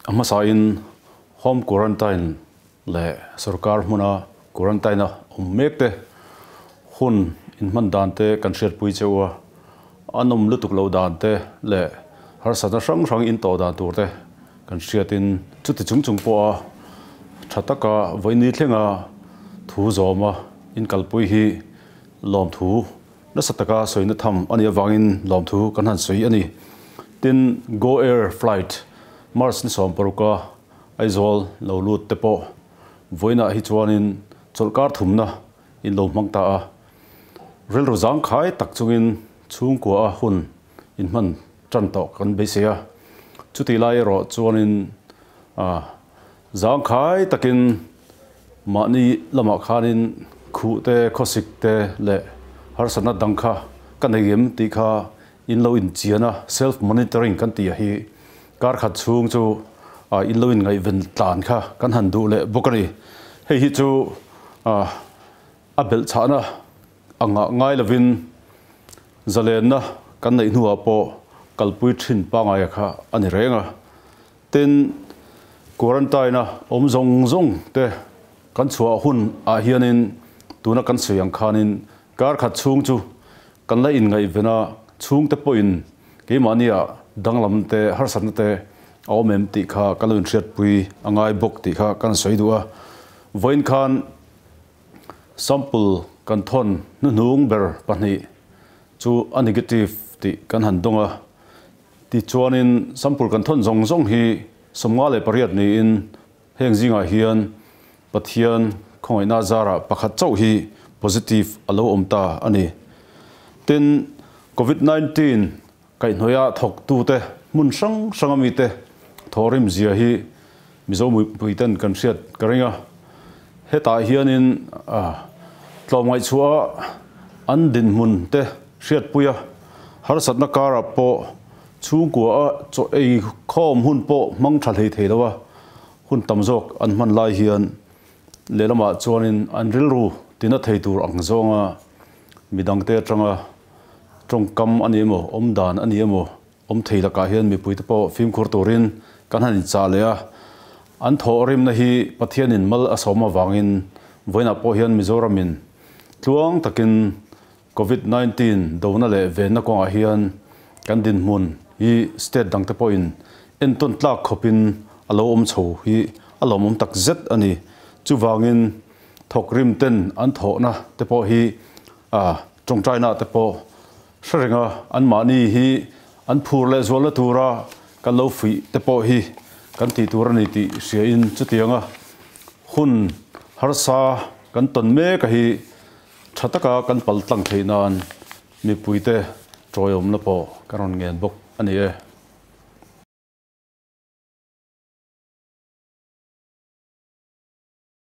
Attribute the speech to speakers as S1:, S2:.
S1: A hmasain Home Quarantine leh sorkar hmuna quarantine-a awm mek te hun inhman dan te kan hriatpui cheu a, a nawm lutuk loh dan te leh harsatna hrang hrang intawh dan tur te kan hriatin chuti chung chung pawha tha taka vawiini thlenga thu zawma inkalpui hi lawmthu Nasa taka sawina tham a nih avangin lawmthu kan han sawi a ni. Tin, Go Air flight March ni 16 a Aizawl lo lut te pawh vawiinah hi chuanin chawlhkar thumna in lo hmang ta a. Rilru zangkhai tak chungin chhungkua a hun inhman tan tawh kan beisei a. Chutih lai erawh chuanin zangkhai takin Mahni lamah khanin khuh te, khawsik te leh harsatna dang kha ka nei em tih kha in lo inchian a, self monitoring kan tih a hi kar khat chhung chu in lo inngaihven tlan kha kan han duh leh bawk a ni. Hei hi chu a belhchhahna anga ngai lovin zalenna kan neih hnuah pawh kalpui thin pangaia kha a ni reng a. Tin, quarantine-a awm zawng zawng te kan chhuah hun ah hianin tuna kan sawi ang khanin kar khat chhung chu kan la inngaihven a, chhungte pawhin keimahnia danglam te harsatna te a awm em tih kha kan lo inhriatpui a ngai bawk tih kha kan sawi duh a. Vawiin khan sample kan thawn hnuhnung ber pahnih chu a negative tih kan han dawng a. Tichuanin sample kan thawn zawng zawng hi 58 niin heng zingah hian Pathian khawngaihna zarah pakhat chauh hi positive a lo awm ta a ni. Tin, Covid 19 kaihhnawih thawktute hmun hrang hranga mite thawhrim zia hi Mizo mipuiten kan hriat ka ring a. Hetah hianin tlawmngaih chhuah an dinhmun te hriatpui a, harsatna karah pawh chhungkua a chaw ei khawm hun pawh hmang tha hlei thei lo a, hun tam zawk an hman lai hian lehlamah chuanin an rilru tina thei tur ang zawnga midangte atanga tawngkam a ni emaw, awmdan a ni emaw Awm thei lakah hian mipuite pawh fimkhur turin kan han inchah leh a, an thawhrimna hi Pathianin mal a sawm avangin vawiinah pawh hian Mizoramin tluang takin Covid 19 dona leh venna kawngah hian kan dinhmun hi state dangte pawhin entawn tlak khawpin a lo awm chho hi a lawmawm tak zet a ni. Chuvangin thawkrim ten an thawhna te pawh hi tawngtaina te pawh Hre reng a, anmahni hi an phur leh zualna tura kan lo fuih te pawh hi kan tih tur a ni tih hriain chutianga hun harsa kan tawn mek a hi tha taka kan pal tlang theih nan mipuite tawiawmna pawh kan rawn ngen bawk a ni e.